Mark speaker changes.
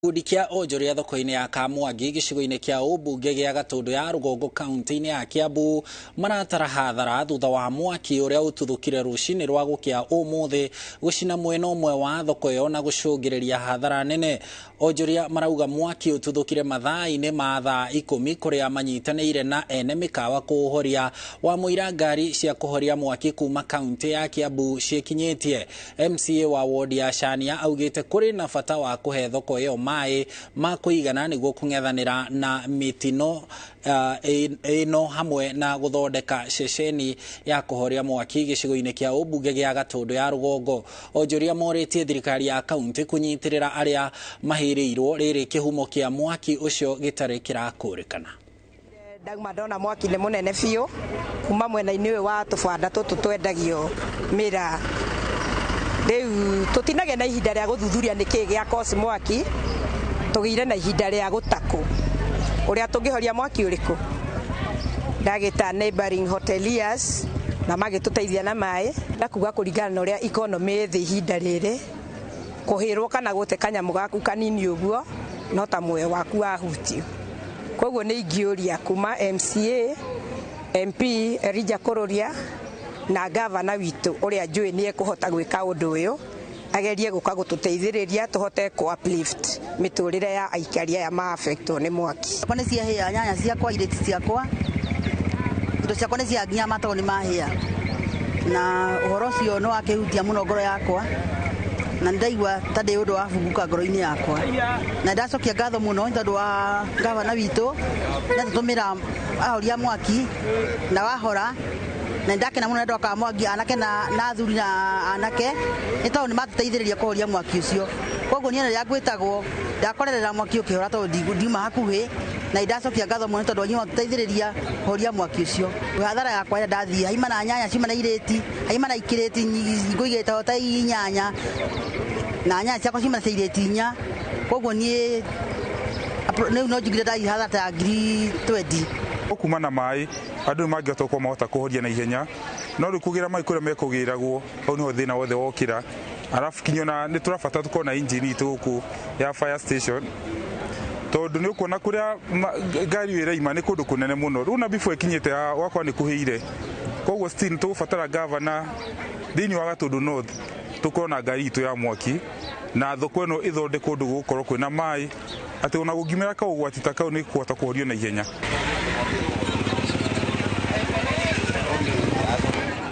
Speaker 1: Gĩkundi kĩa onjoria thoko-inĩ ya Kamwangi gĩcigo-inĩ kĩa ũmbunge gĩa Gatũndũ ya rũgongo kaunti-inĩ ya Kiambu maratara hathara thutha wa mwaki ũrĩa ũtuthũkire rũcinĩ rwa gũkĩa ũmũthĩ gũcina mwena ũmwe wa thoko ĩyo na gũcũngĩrĩria hathara nene. Onjoria marauga mwaki ũtuthũkire mathaa-inĩ ma thaa 10 kũrĩa manyitanĩire na ene mĩkawa kũũhoria wa mũira ngari cia kũhoria mwaki kuma kaunti ya Kiambu ciĩkinyĩtie. MCA wa wodi ya Shania augĩte kũrĩ na bata wa kũhe thoko ĩyo maĩ ma kũigana nĩguo kũng'ethanĩra na mĩtino ĩno hamwe na gũthondeka ceceni ya kũhoria mwaki gĩcigo-inĩ kĩa ũmbunge gĩa Gatũndũ ya rũgongo. Onjoria morĩtie thirikari ya kaunti kũnyitĩrĩra arĩa mahĩrĩirwo rĩrĩ kĩhumo kĩa mwaki ũcio gĩtarĩ kĩrakũrĩkana.
Speaker 2: Ndauma ndona mwaki nĩ mũnene biũ kuma mwena-inĩ ũyũ wa tũbanda tũtũ twendagio mĩraa. Rĩu tũtinagĩa na ihinda rĩa gũthuthuria nĩkĩĩ gĩa cause mwaki, tũgĩire na ihinda rĩa gũtakũ ũrĩa tũngĩhoria mwaki ũrĩkũ. Ndagĩta neighboring hoteliers na magĩtũteithia na maĩ na kuga kũringana na ũrĩa economy ĩ thĩ ihinda rĩrĩ, kũhĩrwo kana gũte kanyamũ gaku kanini ũguo no ta muoyo waku wahutio. Koguo nĩ ingĩũria kuma MCA, MP Elijah Kururia na gavana witũ ũrĩa njũĩ nĩ ekũhota gwĩka ũndũ ũyũ, agerie gũka gũtũteithĩrĩria tũhote kũ uplift mĩtũrĩre ya aikari aya ma affectwo nĩ mwaki.
Speaker 3: Ciakwa nĩ ciahĩa, nyanya ciakwa, irĩti ciakwa, indo ciakwa nĩ cia nginya matoro nĩ mahĩa, na ũhoro ũcio nĩ wakĩhutia mũno ngoro yakwa, na nĩ ndaigua ta ndĩ ũndũ wabunguka ngoro-inĩ yakwa, na ndacokia ngatho mũno nĩ tondũ wa gavana witũ nĩ atũtũmĩra ahoria mwaki na wahora, na ndakena mũno nĩ andũ a Mwangi, anake na athuri na anake, nĩ tondũ nĩ matũteithĩrĩria kũhoria mwaki ũcio. Koguo niĩ rĩrĩa ngwĩtagwo ndakorerera mwaki ũkĩhora tondũ ndiuma hakuhĩ, na ndacokia ngatho mũno nĩ tondũ inyuĩ mwatũteithĩrĩria kũhoria mwaki ũcio. Hathara yakwa ĩrĩa ndathiĩ haima na nyanya ciuma na irĩti, haima na ikĩrĩti ngũigĩte ta inyanya, na nyanya ciakwa ciuma cia irĩti 4. Koguo niĩ rĩu no njugire ndathiĩ hathara ta ngiri 20.
Speaker 4: Kuma na maĩ andũ nĩ mangĩhota gũkorwo mahota kũhoria na ihenya, no rĩu kũgĩra maĩ kũrĩa mekũgĩragwo hau nĩho thĩna wothe wokĩra. Arabu kinya ona nĩ tũrabatara tũkorwo na engine itũ gũkũ ya fire station, tondũ nĩ ũkuona kũrĩa ngari ĩyo ĩraima nĩ kũndũ kũnene mũno. Rĩu na before ĩkinyĩte wakwa nĩ kũhĩire. Koguo still nĩ tũgũbatara gavana thĩinĩ wa Gatũndũ North tũkorwo na ngari itũ ya mwaki, na thoko ĩno ĩthondekwo ũndũ gũgũkorwo kwĩna maĩ, atĩ ona gũngiumĩra kaũgwati ta kau nĩ kũhota kũhorio na ihenya.